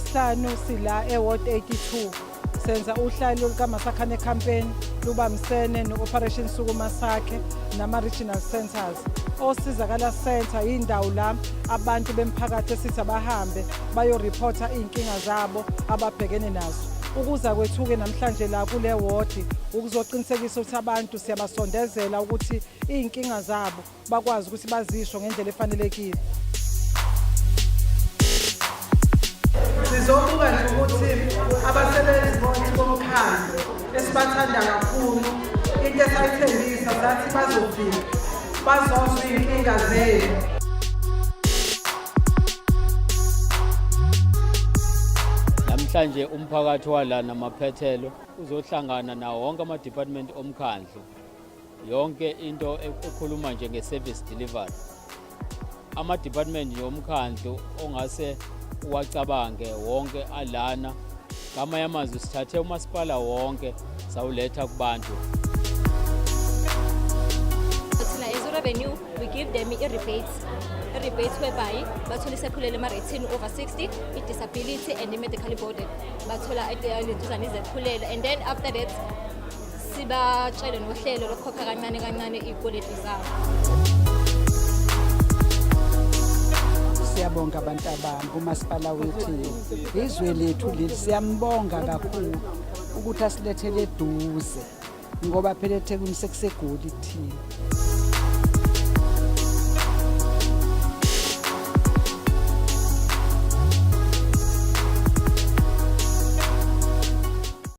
NgoLwesihlanu sila eWard 82 senza uhlalo lukaMasakhane campaign lubambisene no-Operation Sukuma Sakhe nama-regional centers. Osizakala Center yindawo la abantu bemphakathi esithi abahambe bayoreporta iy'nkinga zabo ababhekene nazo. Ukuza kwethu-ke namhlanje la kule wodi ukuzoqinisekisa ukuthi abantu siyabasondezela ukuthi iy'nkinga zabo bakwazi ukuthi bazisho ngendlela efanelekile. Sizobuka nje ukuthi abasebenzi bonke bomkhandlu esibathanda kakhulu into esayithembisa sathi bazofika bazozwa iy'nkinga zenu. Namhlanje umphakathi wala namaphethelo uzohlangana nawo wonke ama-department omkhandlu yonke into ekhuluma nje nge-service delivery ama-department nje omkhandlu ongase uwacabange wonke alana ngamanye amazwi sithathe umasipala wonke sawuletha kubantu. Thina as revenue we give them i-rebates, i-rebates whereby bathola isephulelo ema-rating over 60, i-disability and i-medical boarded bathola lentuzana izephulelo, and then after that sibatshele nohlelo lokukhokha kancane kancane iy'kweletu zabo. Siyabonga abantu abami kumasipala wethu, izwe lethu leli, siyambonga kakhulu ukuthi asilethele eduze ngoba phela eThekwini sekuseGoli kuthina.